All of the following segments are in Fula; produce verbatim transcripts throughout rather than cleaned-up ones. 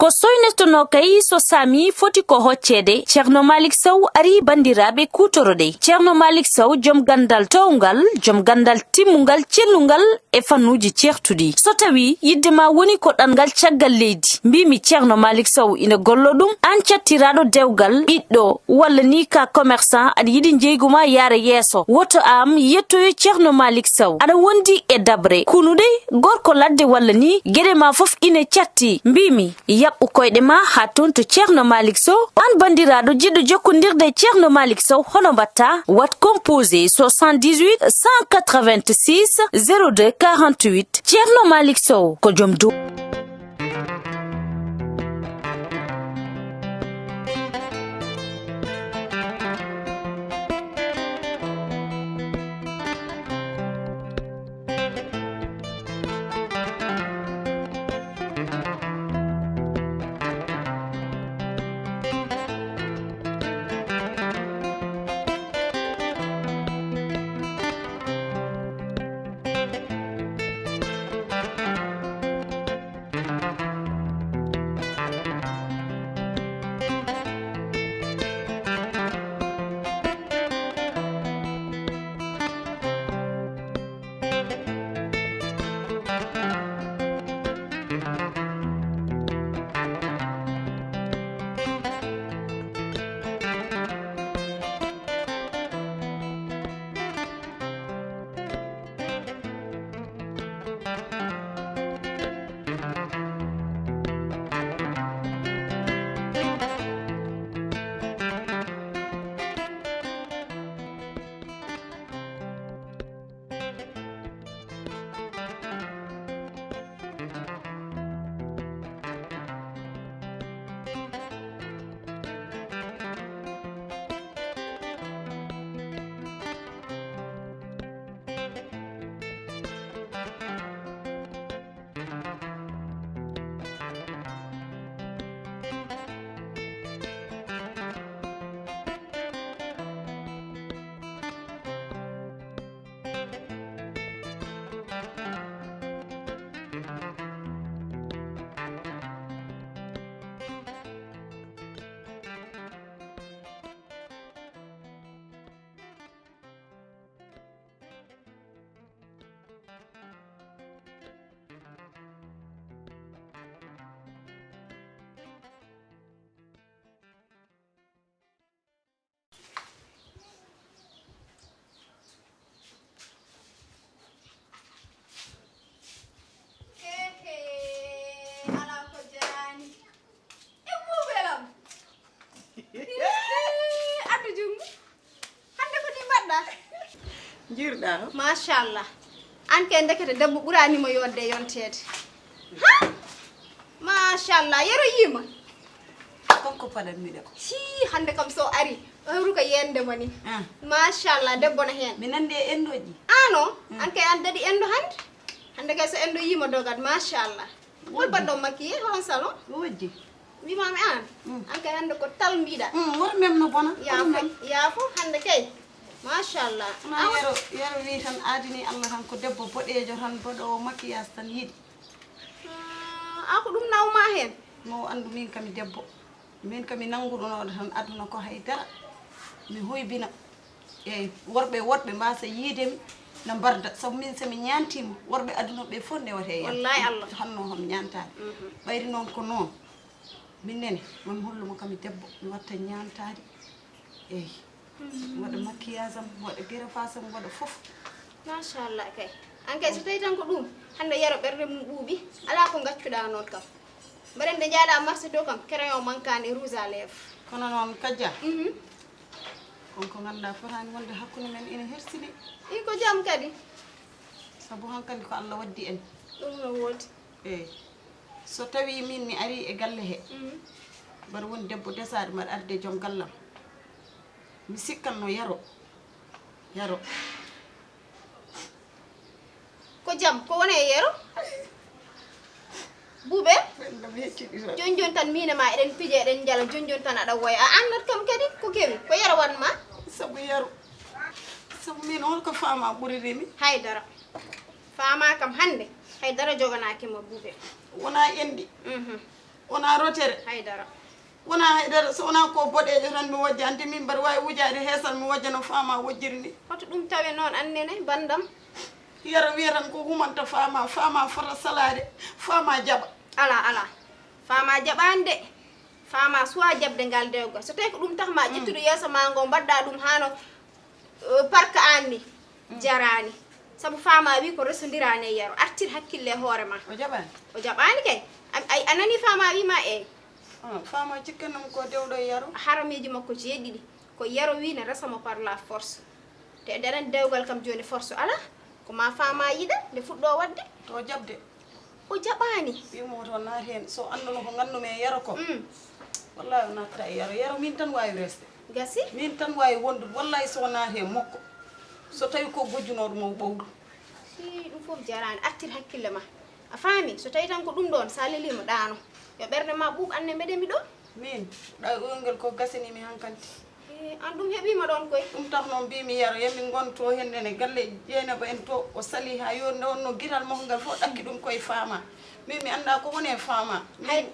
O soynirtonoo kay so saami foti ko hocceede. Ceerno Malik Sow ari, banndiraaɓe, kuutoroɗe. Ceerno Malik Sow, joom ganndal toowngal, joom ganndal timmungal, cellungal e fannuuji ceertuɗi. So tawii yiɗde ma woni ko ɗanngal caggal leydi, mbiimi Ceerno Malik Sow ina gollo ɗum, aan cattiraaɗo dewgal, ɓiɗɗo, walla ni ka commerçant, aɗa yiɗi njeygu ma yaara yeeso, woto am yettoyo Ceerno Malik Sow. Aɗa wondi e daɓre, kunuɗe, gorko ladde walla ni, geɗe ma fof ina catti. Mbiimi, yaɓɓu koyɗe ma haa toon to Ceerno Malik Sow. Aan banndiraaɗo jiɗɗo jokkondirde e Ceerno Malik Sow, hono mbaɗta? Waɗ composé soixante-dix-huit cent quatre-vingt-six zéro deux quarante-huit. Ceerno Malik Sow ko joom dow. Keke, alaa ko jaraani. E buubelam. Addu junngo. Hannde ko ni mbaɗɗa? Njiirɗa? Machallah. Aan kay ndekete debbo ɓuraani mo yodde yonteede. Ha? Machallah, Yero yiima. Kanko paɗanmi ɗe ko. Sii, hannde kam so ari, o hewru ko yende mo ni. Ah. Machallah, debbo no heen. Mi nandi e endoji. Ano, mm, aan kay aan daɗi endo hannde. Hannde kay so endo yiima dogat, machallah. Hol baɗɗo maquillé, hono salon? Wojji. Wimaami aan? Mm. Aan kay hannde ko tal mbiɗa. Mm, wor mem no bona. Yaafo, yaafo, hannde kay. Machallah. Ma Yero, Yero wi tan, aadini Allah tan ko debbo boɗeejo tan, boɗo maquillage tan yiɗi. Ah, a ko ɗum nawma heen? Mo anndu min kam mi debbo. Min kam mi nannguɗunooɗo tan aduna ko hay dara. Mi hoybina. Eeyi, worɓe woɗɓe mbasa yiide mi, na mbarda. Sabu min so mi ñaantiima, worɓe aduna ɓe fof ndewata e yam. Wallahi Allah. Hanno hono ñaantaade. Mhm. Ɓayri noon ko noon. Min nene, mami hollumo kam mi debbo, mi watta ñaantaade. Eeyi. Mi waɗa maquillage am, mi waɗa gerefaas am, mi waɗa fof. Machallah kay. Aan kay so tawi tan ko ɗum, hannde Yero ɓernde mum ɓuuɓi, alaa ko ngaccuɗaa noon kam. Mbaɗen nde njaaɗa marché to kam, crayon mankaani, rouge à lèvres. Kono noon Kaja, mhm, on ko ngannduɗaa fotaani wonde hakkunde men ina hersini. I ko jam kadi. Sabu hankadi ko Allah waddi en. Ɗum no woodi. Eeyi. So tawii miin mi arii e galle he, mhm, mbaɗa woni debbo desaade, mbaɗa arde joom gallam. Mi sikkanno Yero. Yero. Ko jam, ko woni e Yero? Buuɓe? Ɗum mi hecciɗi tan. Jooni jooni tan miin e ma eɗen pija, eɗen njala, jooni jooni tan aɗa woya. A anndat kam kadi ko kewi, ko Yero waɗ ma? Sabu Yero. Sabu miin hol ko faama ɓuriri mi? Hay dara. Faama kam hannde, hay dara joganaaki ma Buuɓe. Wonaa enɗi. Mhm. Wonaa rotere. Haydara. Wonaa haydara, so wonaa ko boɗeejo tan mi wojja, ante min mbaɗa waawi wujaade heesal mi wojja no Faama wojjiri ni. Hoto ɗum tawe noon, annene banndam. Yero wiya tan ko humanta Faama, Faama fota salaade, Faama jaɓa. Alaa, alaa. Faama jaɓaani de. Faama suwaa jaɓde ngal dewgal. So tawii ko ɗum tax ma ƴettude yeeso ma ngo, mbaɗɗa ɗum hano, eh, parka aan ni. Jaraani. Sabu Faama wi ko resondiraani e Yero. Artir hakkille e hoore ma. O jaɓaani? O jaɓaani kay. Am-, ay, a nanii Faama wi ma eey. Ah, Faama cikkanam ko dewɗo e Yero. Harameeji makko jeeɗiɗi. Ko Yero wi ne resa mo par la force. Te eɗen anndi dewgal kam jooni force alaa. Ko ma Faama yiɗa nde fuɗɗo waɗde. To jaɓde. O jaɓaani. Wimo to naati heen. So annduno ko nganndu-mi e Yero ko. Mm. Wallahi o naatata e Yero. Yero min tan waawi resde. Gasi? Min tan waawi wondude. Wallahi so o naati e makko. So tawi ko gojjunooɗo mo ɓowɗo. Si ɗum fof jaraani. Artir hakkille ma. A faami? So tawi tan ko ɗum ɗoon, sa leliima ɗaano. Yo ɓernde ma ɓuuɓ, anne mbeɗe mi ɗo. Min, ɗa o ngel ko gasani mi hankanti. Eh, an ɗum heɓiima ɗoon koy. Ɗum tax noon mbiimi Yero, yo min ngonto heen nene galle Jeynaba en to, o sali haa yo nde wonno giral makko ngal fof ɗakki ɗum koye Faama. Min mi anndaa ko woni e Faama. Min Hay,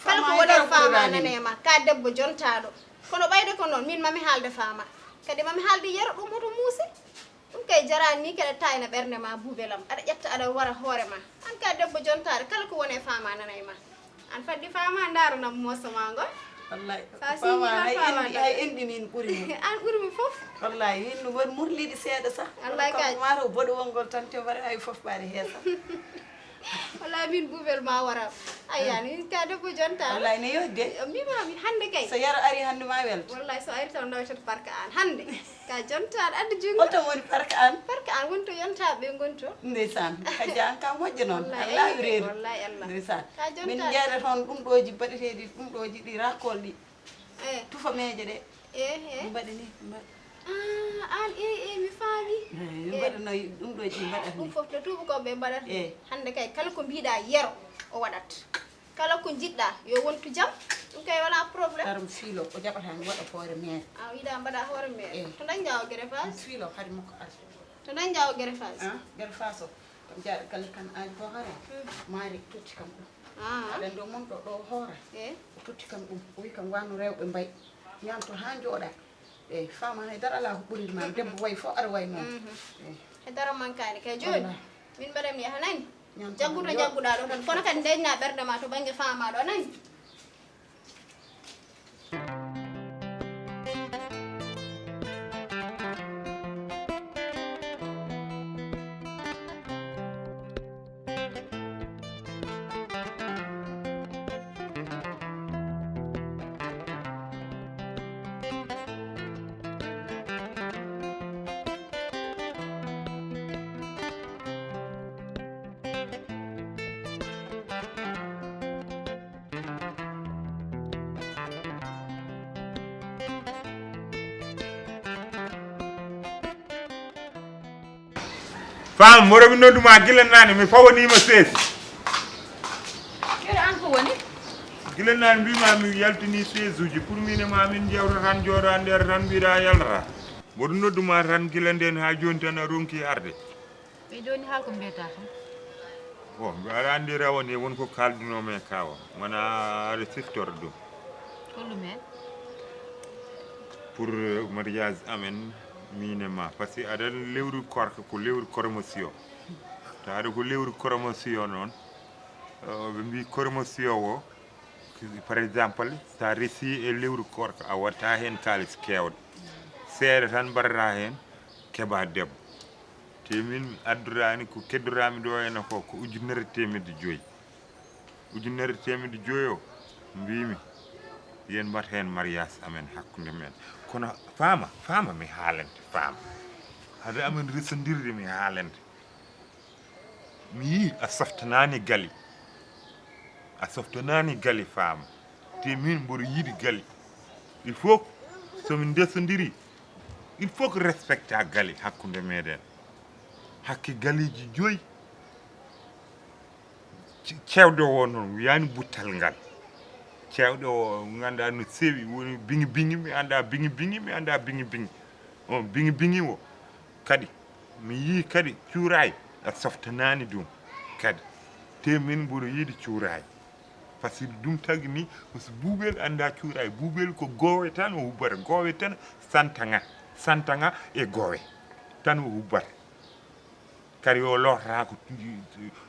kala Faama ko woni e Faama nane ma, ka debbo jontaaɗo. Kono ɓayde ko noon, min mami haalde Faama. Kadi mami haalde Yero ɗum hoto muusi. Ɗum kay jaraani ni keɗa taayna ɓernde ma buubel am. Aɗa ƴetta aɗa wara hoore ma. An ka debbo jontaaɗo, kala ko woni e Faama nana e ma. An faddi Faama ndaaro nam mooso ma ngol. Wallahi. Sa Faama siñi ma hay Faama enɗi, ndaaro. Hay enɗi min ɓuri mo. An ɓuri mo fof. Wallahi, min no waɗi murliɗi seeɗa sah. Wallahi kay. Kono kanko mataw boɗewol ngol tan te mbaɗa hay fof mbaɗa heesa. Wallahi min buubel ma wara. Ayya, min ka debbo jonta. Wallahi ne yodde. Mbima mi hannde kay. So Yero ari hannde ma welto. Wallahi so ari taw nawetata parka aan. Hannde. Ka jonta aɗa adda junngo. Holto woni parka aan? Parka aan woni to yontaaɓe ɓe ngoni to. Ndeysaan. Hajja aan ka moƴƴo noon. Wallahi, aɗa laawi reedu. Wallahi Allah. Ndeysaan. Ka jonta. Min njeeɗa toon ɗum ɗooji baɗeteeɗi, ɗum ɗooji ɗi rakol ɗi. Eh. Tufa meeje ɗe. Eh, eh. Mbaɗa ni, mbaɗa. Ah, aan, eh, eh, mi faami. Eh, eh. Mbaɗa no ɗum ɗo ji mbaɗata ni. Ɗum fof no tuubakooɓe mbaɗata ni. Eh. Hannde kay kala ko mbiɗa Yero o waɗat. Kala ko njiɗɗa yo wontu jam. Ɗum kay wala problème. Tarum fiilo o jaɓata mi waɗa hoore meer. A yiɗa mbaɗa hoore meer. Eh. To dañƴa o greffage? Fiilo hari makko arde. To dañƴa o greffage? Ah, greffage o. Kam jaaɗo galle kan aaj ko hara. Hmm. Maari totti kam ɗum. Ah. Aɗa anndi o mon ɗo, ɗo hoora. Eh. O totti kam ɗum. O wi kam wano rewɓe mbay. Ñaamto haa njooɗa. Eyi, Faama hay dara alaa ko ɓuriri ma. Debbo wayi fof aɗa wayi noon. Mhm. Eyi. Hay dara mankaani kay jooni. Wallahi. Min mbaɗan mi yaha nani? Ñaamto jaggu to jagguɗaa ɗo tan. Kono kadi ndeñna ɓernde ma to bannge Faama ɗo nani? Faam, mboɗo mi noddu ma gila naane, mi fawaniima sees. Kadi aan ko woni? Gila naane mbima mi yaltini sees uji pour min e ma min njewta tan, jooɗa nder tan, mbiɗa yaltata. Mboɗo noddu ma tan gila nden haa jooni tan a ronki arde. Ɓe jooni haal ko mbiyata kam? Bon, mbiɗa anndi rawane won ko kaalduno men kawa. Wona aɗa siftora ɗum. Ko ɗum en? Pour, euh, mariage amen, min e ma. Parce que aɗa lewru korka ko lewru koromosiyo. Tawa ko lewru koromosiyo noon, euh, ɓe mbi koromosiyo o, par exemple, sa resi e lewru korka, a watta heen kaalis keewɗo. Seeɗa tan mbaɗata heen, keɓa debbo. Te min mi addorani ko keddoraami ɗo ena ko, ko ujunere teemedde joyi. Ujunere teemedde joyi o, mbimi, yen mbat heen mariage amen hakkunde men. Kono Faama, Faama mi haalante, Faama. Hade amen resondirde mi haalante. Mi yii a softanaani gali. A softanaani gali, Faama. Te min mboɗo yiɗi gali. Il faut que so min ndesondiri, il faut que respecta gali hakkunde meɗen. Hakke galiji joyi. Ce-, cewɗo o noon wiyaani buttal ngal. Cewɗo o nganndaa no sewi, woni biŋi biŋi, mi anndaa biŋi biŋi, mi anndaa biŋi biŋi. On biŋi biŋi o kadi, mi yii kadi cuuraay a softanaani ɗum kadi. Te min mboɗo yiɗi cuuraay. Parce que ɗum tagi ni, so Buubel anndaa cuuraa e Buubel ko Goowe tan o hubbata, Goowe tan, Santaŋa, Santaŋa e Goowe tan o hubbata. Kadi o lootataa ko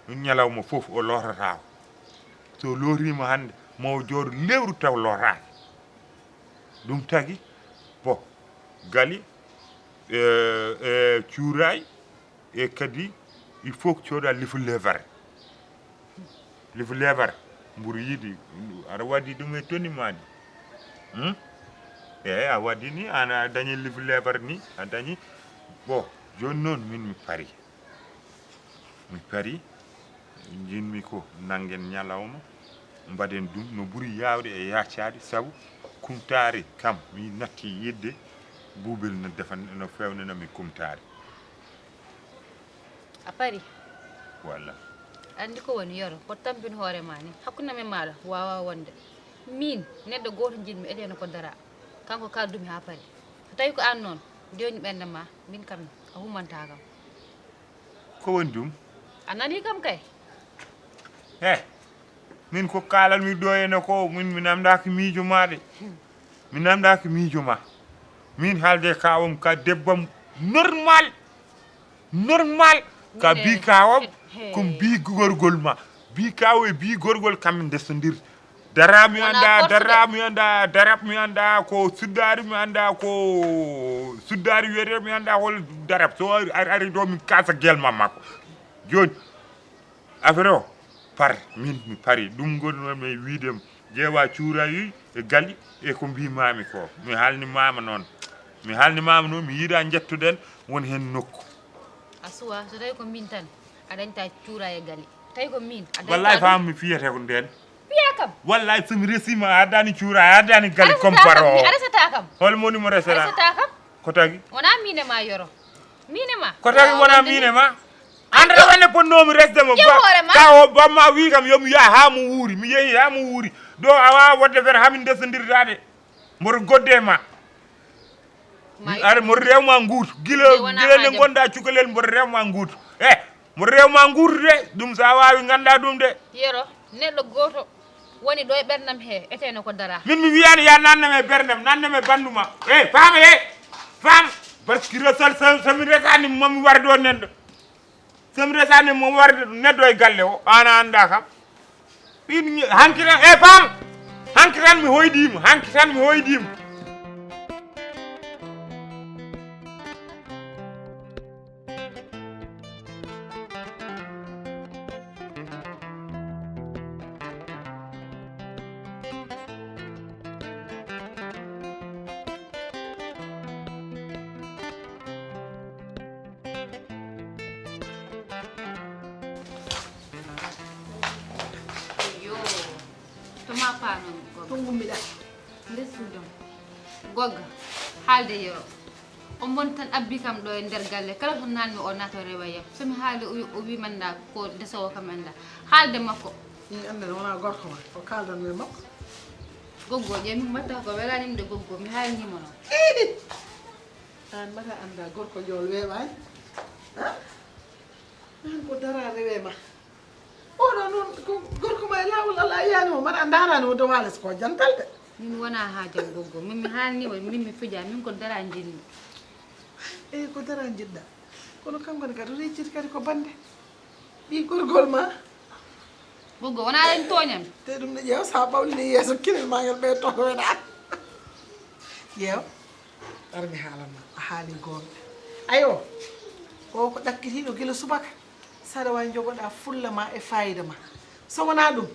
ñalawma fof, o lootataa ko. So lootiima hannde, ma o jooɗo lewru taw lootaaki. Ɗum tagi, bon, Gali, e, e cuuray, e kadi, il faut que cooda lifu lebar. Lifu lebar, mburu yiɗi, aɗa waɗi ɗum e toni ma ni. Hmm? Eeyi, a waɗi ni, an a dañi lifu lebar ni, a dañi. Bon, jooni noon min mi pari. Mi pari, njiɗmi ko nanngen ñalawma, mbaɗen ɗum no ɓuri yaawde e yaacaade, sabu kumtaari kam mi natti yiɗde Buubel no defa, no feewnana mi kumtaari. A pari? Walla. Anndi ko woni Yoro, ko tampin hoore ma ni, hakkunde am e maaɗa waawaa wonde. Miin, neɗɗo gooto njiɗmi, etee no ko dara. Kanko kaaldumi haa pari. So tawi ko aan noon, dewni ɓernde ma, min kam a humantaa kam. Ko woni ɗum? A nanii kam kay. He, min ko kaalanmi ɗo ene ko, min mi namdaaki miijo ma de. Mi namdaaki miijo ma. Min haalde kawam ka debbam normal. Normal. Ka bi kawam, ko bi gorgol ma. Bi kaw e bi gorgol kam ndesondir. Dara mi anda, dara mi anda, darab mi anda ko suddari, mi anda ko suddari wiyete, mi anda hol darab. So ari, ari, ari ɗo min kasa gelma makko. Joni, affaire o, par, min mi pari. Ɗum gonnomi wiide ƴeewa cuurayi e Gali e ko mbimami ko. Mi haalni mama noon. Mi haalni mama noon, mi yiɗa jettuɗen won hen nokku. A suwa, so tawi ko min tan, a dañta cuurayi e Gali. Tawi ko min, a dañta. Wallahi ɗum. Fam mi fiyete ko nden. Fiya kam. Wallahi so mi resima, a addani cuurayi, a addani Gali. A resata kam, comparo. A resata kam. Hol moni mo resata? A resata kam. Ko tagi? Wona min e ma Yoro. Min e ma. Ko tagi wona min e ma? An rawane ponnomi resde mo. Ƴeew hoore ma. Ka o bamma wi kam yo mi yaha ha mo wuuri. Mi yehi ha mo wuuri. Ɗo a wawa wadde fer hamin ndesondirdaade. Mboɗo godde e ma. Are mboɗo rewma nguutu. Gila, gila nde ngonɗa cukalel mboɗo rewma nguutu. Eh, mboɗo rewma nguutu de. Ɗum sa wawi ganda ɗum de. Yero, neɗɗo gooto woni ɗo e ɓerdam he, eteno ko dara. Min mi wiyani ya nannam e ɓerdam, nannam e banduma. Eh, faama he. Faama. Parce que resal so, so mi resani mo mi wari ɗo nenɗo. So mi resani mo warde neɗɗo e galle o, an a anndaa kam. Ɗin hanki tan, e paam! Hanki tan mi hoydiima, hanki tan mi hoydiima. Yo, to ma paano mi Gogga. To ngummiɗa. Nder suudu am. Gogga, haalde Yero. O mon tan abbi kam ɗo e nder galle. Kala to nanmi o nato rewa yam. So mi haali o wi, o wi manda ko desowo kam anda. Haalde makko. Ni ande wona gorko ma. O kaldan e makko. Goggo, ƴeew min mbatta ko welani mi de Goggo. Mi haalni mo noon. Eɗi. An mata anda gorko jool weeɓaani. Ha? An ko dara rewe ma. Oɗo noon ko gorko ma e laawol Allah a yiyani mo, mata a ndaarani mo dow haales ko jantal de. Min wona haajam Goggo. Min mi haalni mo, min mi fija, min ko dara njiɗmi. Eyi, ko dara njiɗɗa. Kono kanko ne kadi o recciiti kadi ko bande. Ɓii gorgol ma. Goggo, wona aɗa tooñam. Te ɗum ne ƴeew, sa ɓawlini yeeso kinel ma ngel ɓe tokoweɗa. Ƴeew, ar mi haalan ma, a haali goonga. Ayo, o ko ɗakkitiiɗo gila subaka. Saɗa wawi jogoɗa fulla ma e fayida ma. So wona ɗum,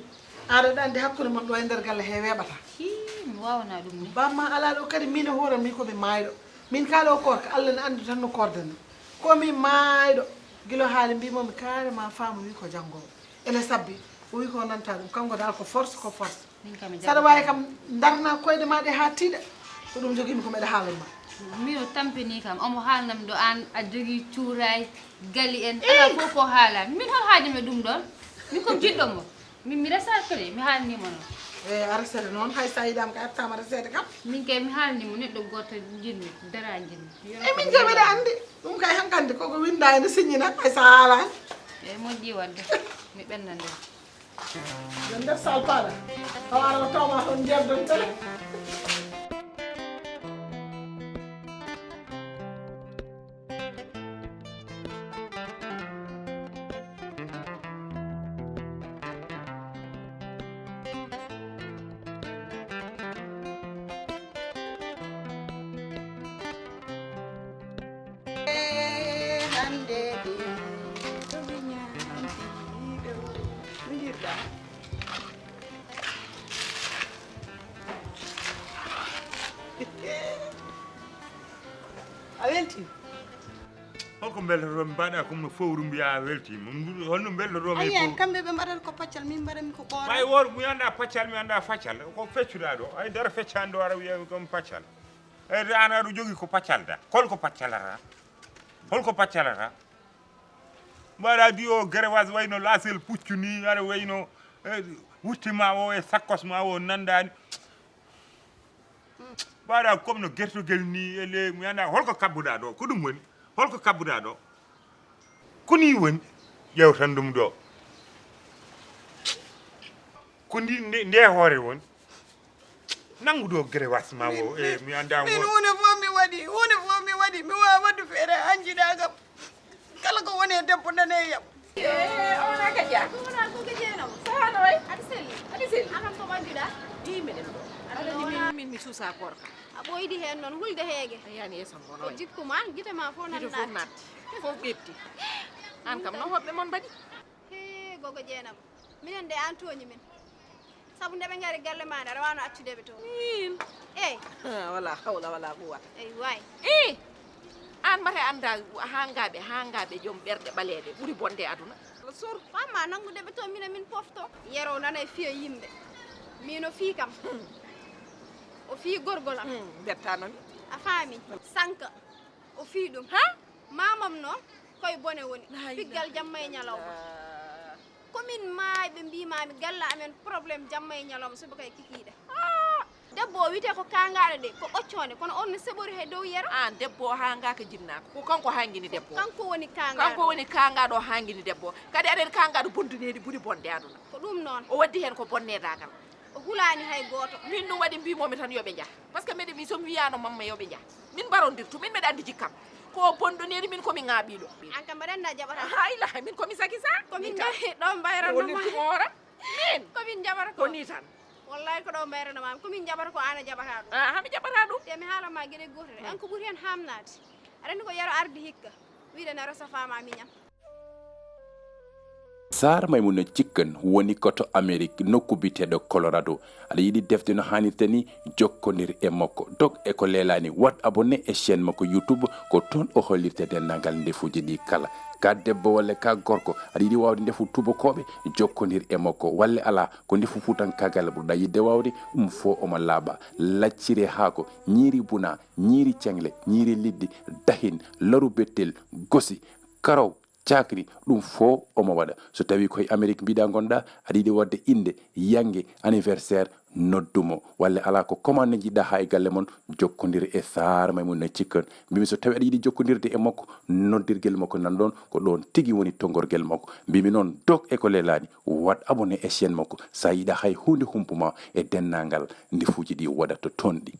aɗa ɗa andi hakkunde mon ɗo e nder galle he weeɓata. Hii, mi wawana ɗum ni. Bamma ala ɗo kadi min e hoore mi ko mi maayɗo. Min kaala o korka, Allah ne andi tan no kordani. Ko mi maayɗo. Gila haali mbimomi kaare ma faamu wi ko janngowo. Ene sabbi, o wi ko nanta ɗum. Kanko dal ko force, ko force. Min kam mi Saɗa wawi kam darna koyɗe ma ɗe ha tiiɗa. Ko ɗum jogimi ko meɗa haalan ma. Min o tampini kam, omo haalnam ɗo an a jogii cuuray, gali en, ala fof ko haala. Min hol haaju mi ɗum ɗon? Min ko jiɗɗo mo. Min mi resat kadi, mi haalni mo noon. E a resete noon, hay sa yiɗama ka ettama resede kam. Min kay mi haalni mo neɗɗo gooto jiɗmi, dara jiɗmi. E min kay mbeɗa andi. Ɗum kay hankandi koko winda ene siññina, hay sa haalani. E moƴƴi wadde, mi ɓenna nden. Yo nder salpaɗa. Awa aɗa tawma toon jeebdon tele. Hande ɗi, to mi ñaami ɗiɗo, mi yiɗa. A welti? Holko mbeltoto mi mbaɗa comme no fowru mbiya a weltima? Honno mbeltoto mi? Ayi, kamɓe ɓe mbaɗata ko paccal, min mbaɗanmi ko ɓoora. Ɓay wor mi anda paccal, mi anda faccal. Ko feccuɗa ɗo? Ay dara feccani ɗo ara wiya comme paccal. Eyde an aɗa jogii ko paccalda. Holko paccalata? Holko paccalata? Mbaɗa di o gerewas wayno lasel puccu ni, aɗa wayno, eh, wutte ma o e sakkos ma o nandani. Mbaɗa comme no gertogel ni e le mi anda holko kabbuɗa ɗo, ko ɗum woni? Holko kabbuɗa ɗo? Ko ni woni? Ƴewtan ɗum ɗo. Ko ndi, nde, nde hoore woni? Nanngu ɗo gerewas ma o, e mi annda min o. Huunde fof mi waɗi, huunde fof mi waɗi, mi waawa waɗde feere haa njiɗaa kam. Kala ko woni e debbo nane e yam. E, o wona ka jeyaa? Ko wona ko ka jeenam. Sahano way? Aɗa selli? Aɗa selli? Ahan ko ɓadduɗaa? Ɗi meɗen ɗo. Aɗa Aɗa ni wona min, min mi suusa koorka. A ɓooydi heen noon, hulde heege. A yani yeeso ngo. Ko noon. Jikku ma, gite ma fof nan naatti. Gite fof naatti. Fof ɓeɓti. An kam no hoɓɓe mon mbaɗi? Hee, gogo jeenam. Minen de an tooñi min. Sabu nde ɓe ngari galle ma nde, aɗa waawno accude ɓe toon. Min? Eey. Ah, wala hawla wala quwwata. Eey, waay. Eey. An mbate annda hangaaɓe, hangaaɓe joom ɓerɗe ɓaleeɗe ɓuri bonde aduna. Sur. Famma nanngude ɓe toon, minen min pofto. Yero nana e fiya yimɓe. Min o fii kam. Hmm. O fii gorgol am. Hmm, mbettano mi. A faami? Sanka. O fii ɗum. Ha? Mamam noon, koye bone woni. La ilaha illallah. Piggal jamma e ñalawma. Ko min maayɓe mbiimaami galle amen problème jamma e ñalawma, subaka e kikiiɗe. Ah! Debbo o wiyetee ko kaangaaɗo de, ko ɓoccoonde, kono on no seɓori he dow yero. An, debbo o haangaaka jinnaaka. Ko kanko haangini debbo o. Kanko woni kaangaaɗo. Kanko woni kaangaaɗo o haangini debbo o. Kadi aɗa andi kaangaaɗo bonduneeɗi ɓuri bonde aduna. Ko ɗum noon. O waddi heen ko bonneedaagal. O hulaani hay gooto. Min ɗum waɗi mbiimoomi tan yo ɓe njah. Par ce que mbeɗa mi so mi wiyaano mamma yo ɓe njah. Min mbarondirtu, min mbeɗa anndi jikkam. Ko bonɗo neeri min ko mi ŋaaɓiiɗo. An kam mbaɗa anndi a jaɓata. Hay la, min ko mi saki sa. Ko min ɗo mbayranno ma. Woni tuma hoora? Min? Ko min jaɓata ko. Ko ni tan. Wallahi ko ɗo mbayranno ma. Ko min jaɓata ko an a jaɓata ɗum. Ah, ha mi jaɓata ɗum. Te mi haala ma geɗe gootel. Hmm. An ko ɓuri heen haamnaade. Aɗa anndi ko yero ardi hikka. Wiide na resa faama miñam. Saar Maymuna Cikkan woni ko to Amerik, nokku biyeteeɗo Colorado. Aɗa yiɗi defde no haanirta ni? Jokkondir e makko. Dog e ko leelaani, waɗ abonné e chaîne makko YouTube, ko toon o hollirta denndaangal ndefuuji ɗi kala. Ka debbo walla ka gorko, aɗa yiɗi waawde ndefu tuubakooɓe? Jokkondir e makko. Walla alaa, ko ndefu fuutankaagal ɓurɗaa yiɗde waawde? Ɗum fof omo laaɓa. Laccire haako, ñiiri buna, ñiiri ceŋle, ñiiri liɗɗi, dahin, laru bettel, gosi, karaw, cakri, ɗum fof omo waɗa. So tawii ko e Amerik mbiɗa ngonɗaa, aɗa yiɗi waɗde innde, yannge, anniversaire, noddu mo. Walla alaa ko commande njiɗɗaa haa e galle mon, jokkondir e Saar Maymuna Cikkan. Mbimi so tawii aɗa yiɗi jokkondirde e makko, noddirgel makko nan ɗoon, ko ɗoon tigi woni tonngorgel makko. Mbimi noon, dog e ko leelaani, waɗ abonné e chaîne makko. So a yiɗaa hay huunde humpu ma e denndaangal ndefuuji ɗi waɗata toon ɗi.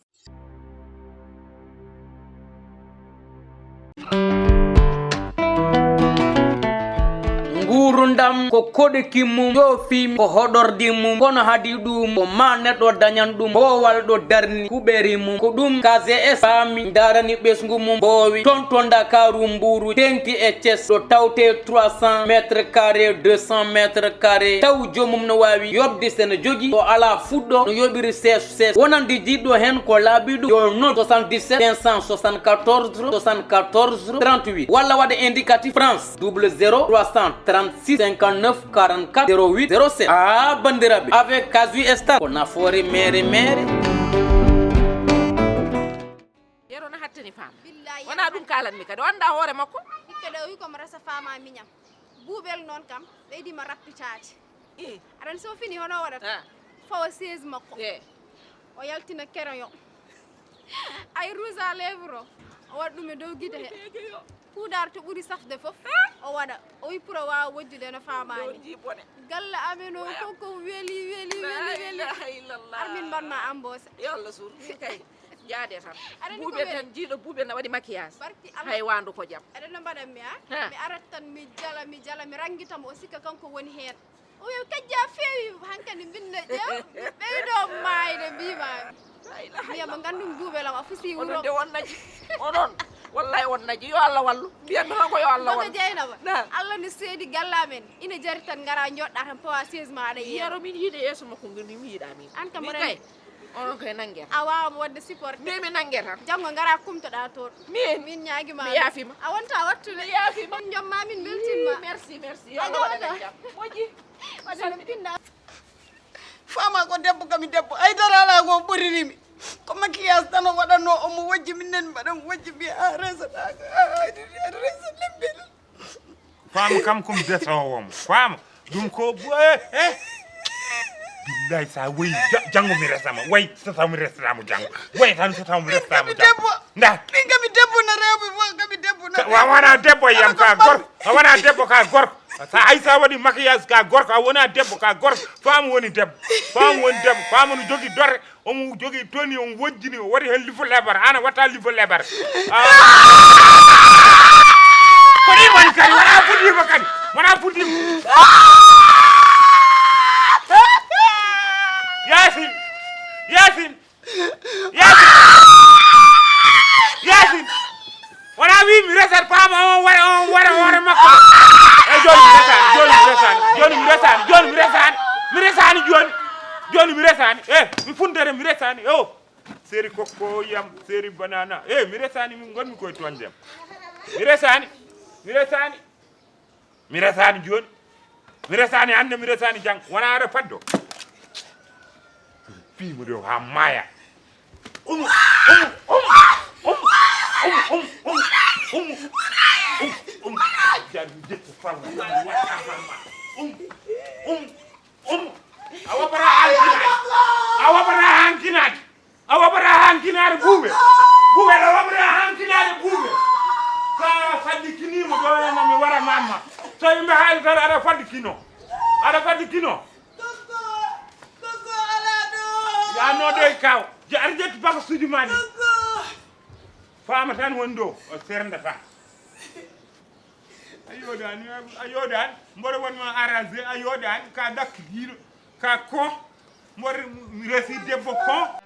Nguurndam ko koɗki mum, joofi mi ko hoɗordi mum, kono hadi ɗum ko ma neɗɗo dañan ɗum, boowal ɗo darni kuɓeri mum. Ko ɗum K G S faami, ndarani ɓesngu mum, boowi toon to Ndakaaru, Mbuuru, teŋti e Thiès, ɗo tawte trois cents mètres carrés, deux cents mètres carrés, taw joomum no waawi yoɓde, so no jogii, o alaa fuɗɗo, no yoɓiri sees. Sees wonande jiɗɗo heen ko laaɓi ɗum, yo noddu soixante-dix-sept cinq cent soixante-quatorze soixante-quatorze trente-huit walla waɗa indicatif France double zéro trois cent trente-six cinquante-neuf quarante-quatre zéro huit zéro sept. Ah, banndiraaɓe, avec Casu Star ko nafoore meere meere. Yero na hattani faam. Billahi. Wona ɗum kaalanmi kadi, o annda hoore makko. Hikka ɗo wi ko mo resa faama miñam. Buubel noon kam, ɓeydi ma rappitaade. Eh. Aɗa anndi so fini hono o waɗata? Ah. Fawa chaise makko. Eh. O yaltina crayon. Ay rouge à lèvres o. O waɗa ɗum e dow gite he. Gite he. Puudar to ɓuri safde fof, o waɗa. O wi pour o waawa wojjude no faamaani. Ɗon jii bone. Galle amen o, ko ko weli, weli, weli, weli. Ilaha illallah. Ar min mbaɗ ma amboose. Yo Allah suur. Kay. Jaade tan. Aɗa anndi ko buuɓe weli? Tan, jiiɗo buuɓe na waɗi maquillage. Barki Allah. Hay waandu ko jam. Aɗa no mbaɗan mi, a? Ha. Mi arat tan, mi jala, mi jala, mi ranngita mo, o sikka kanko woni heen. O wi, "Kajja feewi, hankadi mbinna ƴeew, ɓeydo maayde," mbiimaami. La ilaha illallah. Wiya mo, "Nganndu buuɓe lam, a fusi wuro." Onon de on naji. Onon. Wallahi on naji. Yo Allah wallu. Mbiyanno tan ko yo Allah wallu. Jeynaba. Na. Allah no seedi galle amen. Ina jari tan ngara njoɗɗa tan pawa chaise ma aɗa yeeya. Yaro min yiide yeeso makko ngel mi yiɗa min. An kam mi kay. Onon koye nannguere. A waawama waɗde supporté. Min mi nannguere tan. Janngo ngara kumtoɗaa toon. Min? Min ñaagi ma. Mi yaafiima. A wonta wattude. Mi yaafiima. Min jomma, min mbeltin ma. Merci, merci. Yo Allah waɗan en jam. Moƴƴi. Waɗan en pinɗa. Faama ko debbo kam mi debbo. Ay dara alaa ko ɓorinimi. Ko maquillage tan o waɗanno omo wojji, min nen mbaɗan wojji, mbiya a resataaka. A resa lembel. Faama kam ko mi desoowo mo. Faama. Ɗum ko, eh, eh. Billahi, sa woyi, ja-, janngo mi resa ma. Way, so taw mi resata mo janngo. Way tan so taw mi resata mo janngo. Debbo. Nda. Min kam mi debbo na rewɓe fof, kam mi debbo na rewɓe. Wa-, wona debbo yam ka gorko. A wona debbo ka gorko. Sa ay sa waɗi maquillage ka gorko, a wona debbo ka gorko. Faama woni debbo. Faama woni debbo. Faama no jogi dore. Omo jogii toni, omo wojjini, o waɗi heen lifo lebar, aan a waɗta lifo lebar. Ah. Ko nii woni kadi, wonaa fuɗiima kadi, wonaa fuɗiima. Yaasin, Yaasin, Yaasin, Yaasin. Wona wi mi resat paama on wara, on wara hoore makko. E jooni mi resani, jooni mi resani, jooni mi resani, jooni mi resani, mi resani jooni. Jooni mi resani. Eh, mi funtere mi resani. Oh. Seri kokko yam, seri banana. Eh, mi resani mi gonmi koye toñde am. Mi resani, mi resani. Mi resani jooni. Mi resani hannde, mi resani janngo. Wona aɗa faddo. Piimo ɗo haa maaya. Umu, umu, umu. Umu, umu, umu. Umu, umu. Jaabi jetta fam. Umu, umu, umu. A waɓata hankinaade. A waɓata hankinaade. A waɓata hankinaade buuɓe. Buuɓe, a waɓata hankinaade buuɓe. Ka faddi kiniimo ɗo, ena mi wara mamma. So yimɓe haali tan aɗa faddi kino. Aɗa faddi kino. Gogo, gogo alaa ɗo. Yaanno ɗo e kaw. Je-, aɗa ƴetti bakasuuji ma ɗi. Gogo. Faama tan woni ɗo, o serndata. A yooɗaani, a yooɗaani. Mboɗo won ma arrangé, a yooɗaani. Ka dakkidiiɗo, ka ko? Mboɗo mi resi debbo ko?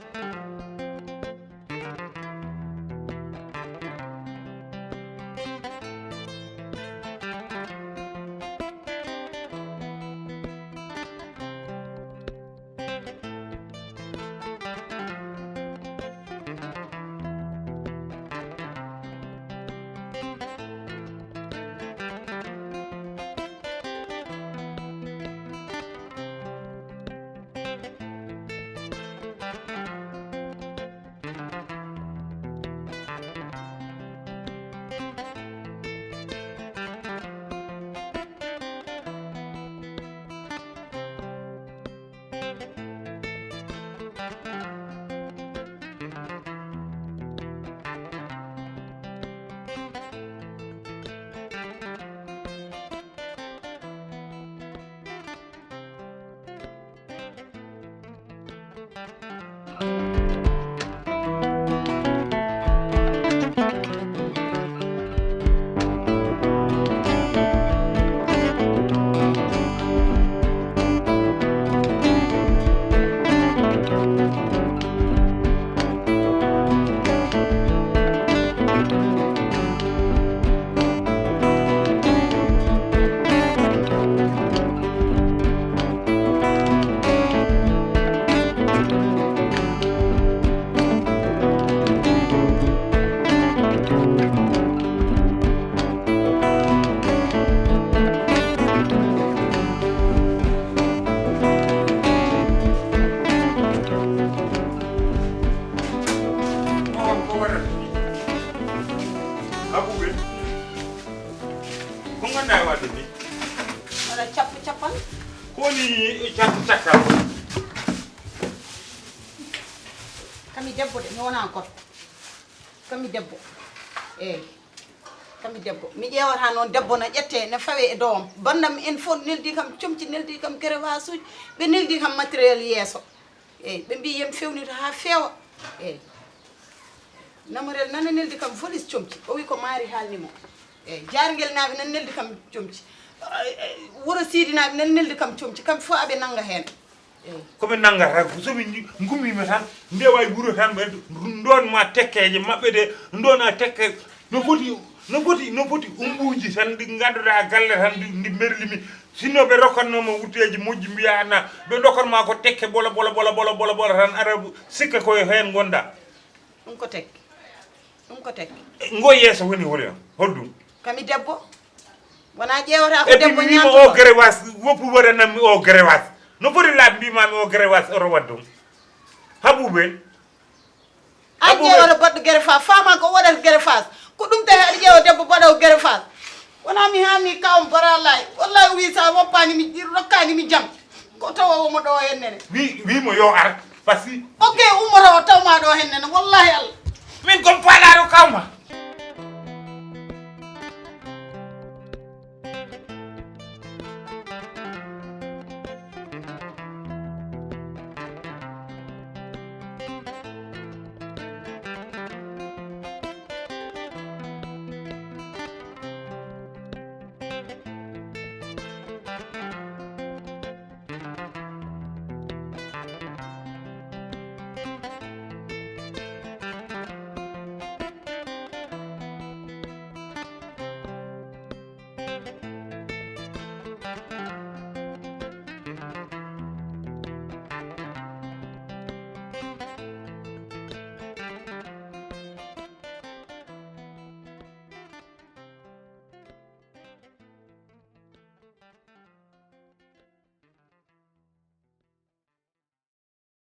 Abuɓe, ko nganndaa e waɗde ni? Wala cappu cappan. Ko woni cappu cakkal? Kami debbo de, mi wonaa gorko. Kami debbo. Eey. Kami debbo, mi ƴeewata noon debbo na ƴette, ne fawe e doom. Banndam en fof neldi kam comci, neldi kam greffage uji, ɓe neldi kam matériel yeeso. Eeyi, ɓe mbii yem fewnito haa feewa. Eeyi. Namorel nana neldi kam volis comci. O wi ko maari haalni mo. Eeyi, jaarngel naaɓe nan neldi kam comci. Wuro siidinaaɓe nan neldi kam comci. Kam fof aɓe nannga heen. Eeyi. Ko ɓe nanngata ko somi ngummiima tan ndewa e wuro tan ɓe ndonma tekkeeje maɓɓe ɗe ndona tekke no foti no foti no foti umbuuji tan ɗi ngannduɗaa galle tan ndi mberlimi sinno ɓe rokkatnoma wutteeji moƴƴi mbiya na ɓe dokkatma ko tekke ɓolo ɓolo ɓolo ɓolo ɓolo ɓolo tan ara sikka koye heen ngonɗa. Ɗum ko tekke. Ɗum ko tekke. Ngo yeeso woni woni o holɗum? Kami debbo. Wona ƴeewata ko debbo ñaanto o gerewas woppu waɗanammi o gerewas no foti laaɓi mbimami o gerewas oto waɗ ɗum. Haɓuɓe. A ƴeewata baɗɗo gerefa faama ko waɗata gerefa ko ɗum tawi aɗa ƴeewa debbo baɗowo gerefa. Wona mi haani kawam baralay wallahi o wi sa woppani mi rokkani mi jam. Ko tawa omo ɗo hennene. Wi wimo yo ar. Parce que. Ok ummoto o tawma ɗo hennene wallahi allah. Min kom faalaɗo kawma.